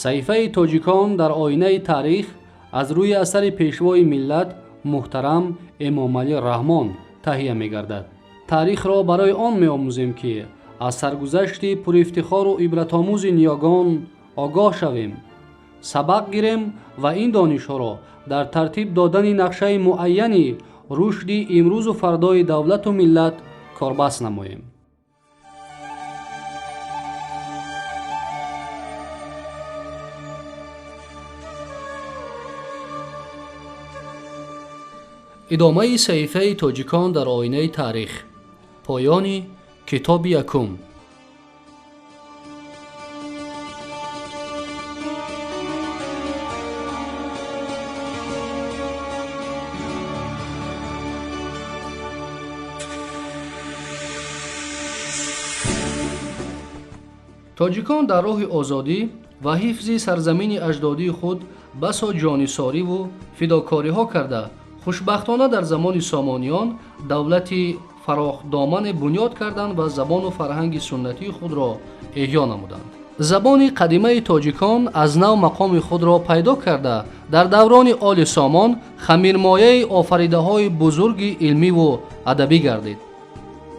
Саҳифаи тоҷикон дар оинаи таърих аз рӯи асари пешвои миллат муҳтарам Эмомалӣ Раҳмон таҳия мегардад. Таърихро барои он меомӯзем, ки аз саргузашти пурифтихору ибратомӯзи ниёгон огоҳ шавем, сабақ гирем ва ин донишҳоро дар тартиб додани нақшаи муайяни рушди имрӯзу фардои давлату миллат корбаст намоем. Идомаи саҳифаи тоҷикон дар оинаи таърих. Поёни китоби якум. Тоҷикон дар роҳи озодӣ ва ҳифзи сарзамини аҷдодии худ басо ҷонисориву фидокориҳо карда, хушбахтона дар замони сомониён давлати фарохдомане бунёд карданд ва забону фарҳанги суннатии худро эҳё намуданд. Забони қадимаи тоҷикон аз нав мақоми худро пайдо карда, дар даврони Оли Сомон хамирмояи офаридаҳои бузурги илмиву адабӣ гардид.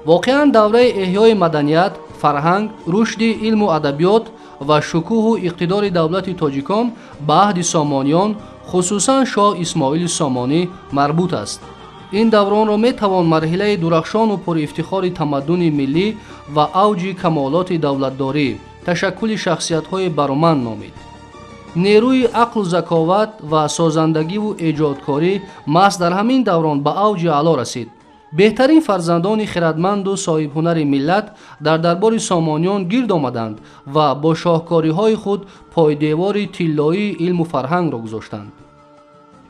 Воқеан, давраи эҳёи маданият, фарҳанг, рушди илму адабиёт ва шукӯҳу иқтидори давлати тоҷикон ба аҳди сомониён, хусусан шоҳ Исмоили Сомонӣ, марбут аст. Ин давронро метавон марҳилаи дурахшону пурифтихори тамаддуни миллӣ ва авҷи камолоти давлатдорӣ, ташаккули шахсиятҳои бароманд номид. Нерӯи ақлу заковат ва созандагиву эҷодкорӣ маҳз дар ҳамин даврон ба авҷи аъло расид. Беҳтарин фарзандони хирадманду соҳибҳунари миллат дар дарбори сомониён гирд омаданд ва бо шоҳкориҳои худ пойдевори тиллоии илму фарҳангро гузоштанд.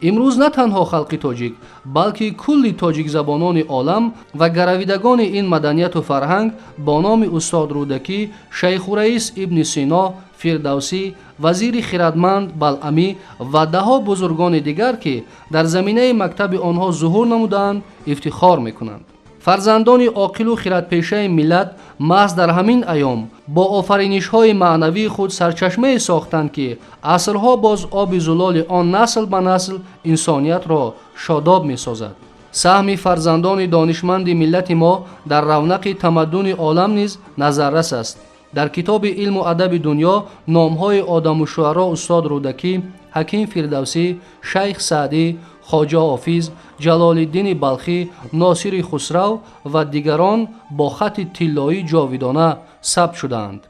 Имрӯз на танҳо халқи тоҷик, балки кулли тоҷикзабонони олам ва гаравидагони ин маданияту фарҳанг бо номи устод Рӯдакӣ, Шайхураис Ибни Сино, Фирдавсӣ, вазири хирадманд Балъамӣ ва даҳо бузургони дигар, ки дар заминаи мактаби онҳо зуҳур намудаанд, ифтихор мекунанд. Фарзандони оқилу хиратпешаи миллат маҳз дар ҳамин айём бо офаринишҳои маънавии худ сарчашмае сохтанд, ки асрҳо боз оби зулоли он насл ба насл инсониятро шодоб месозад. Саҳми фарзандони донишманди миллати мо дар равнақи тамаддуни олам низ назаррас аст. Дар китоби илму адаби дунё номҳои одамушӯаро устод Рӯдакӣ, ҳаким Фирдавсӣ, Шайх Саъдӣ, Хоҷа Ҳофиз, Ҷалолиддини Балхӣ, Носири Хусрав ва дигарон бо хатти тиллоӣ ҷовидона сабт шудаанд.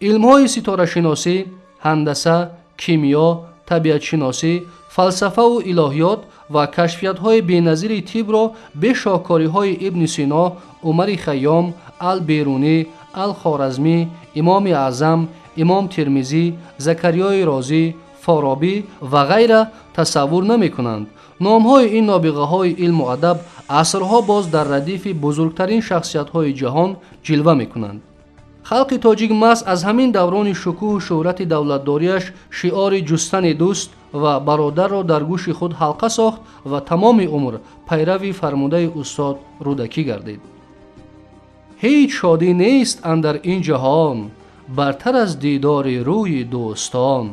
Илмҳои ситорашиносӣ, ҳандаса, кимиё, табиатшиносӣ, фалсафаву илоҳиёт ва кашфиятҳои беназири тибро бе шоҳкориҳои Ибни Сино, Умари Хайём, Ал-Берунӣ, Ал-Хоразмӣ, Имоми Аъзам, Имом Термизӣ, Закариёи Розӣ, Форобӣ ва ғайра тасаввур намекунанд. Номҳои ин нобиғаҳои илму адаб асрҳо боз дар радифи бузургтарин шахсиятҳои ҷаҳон ҷилва мекунанд. Халқи тоҷик маҳз аз ҳамин даврони шукӯҳу шӯҳрати давлатдориаш шиори ҷустани дӯст ва бародарро дар гӯши худ ҳалқа сохт ва тамоми умр пайрави фармудаи устод Рӯдакӣ гардид: «Ҳеҷ шодӣ нест андар ин ҷаҳон бартар аз дидори рӯи дӯстон».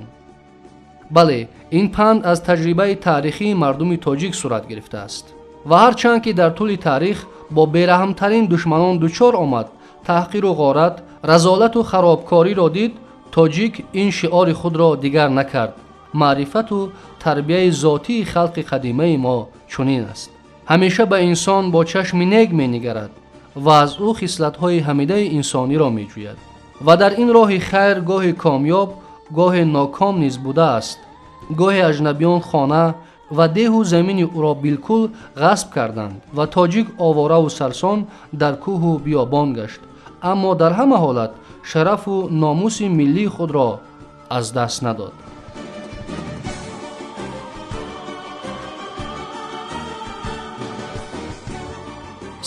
Бале, ин панд аз таҷрибаи таърихии мардуми тоҷик сурат гирифтааст ва ҳарчанд ки дар тӯли таърих бо бераҳмтарин душманон дучор омад, таҳқиру ғорат, разолату харобкориро дид, тоҷик ин шиори худро дигар накард. Маърифату тарбияи зотии халқи қадимаи мо чунин аст: ҳамеша ба инсон бо чашми нек менигарад ва аз ӯ хислатҳои ҳамидаи инсониро меҷӯяд ва дар ин роҳи хайр гоҳе комёб, гоҳе ноком низ будааст. Гоҳе аҷнабиён хона ва деҳу замини ӯро билкул ғасб карданд ва тоҷиковораву сарсон дар кӯҳу биёбон гашт, аммо дар ҳама ҳолат шарафу номуси миллии худро аз даст надод.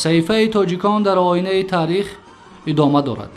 Саҳифаи тоҷикон дар оинаи таърих идома дорад.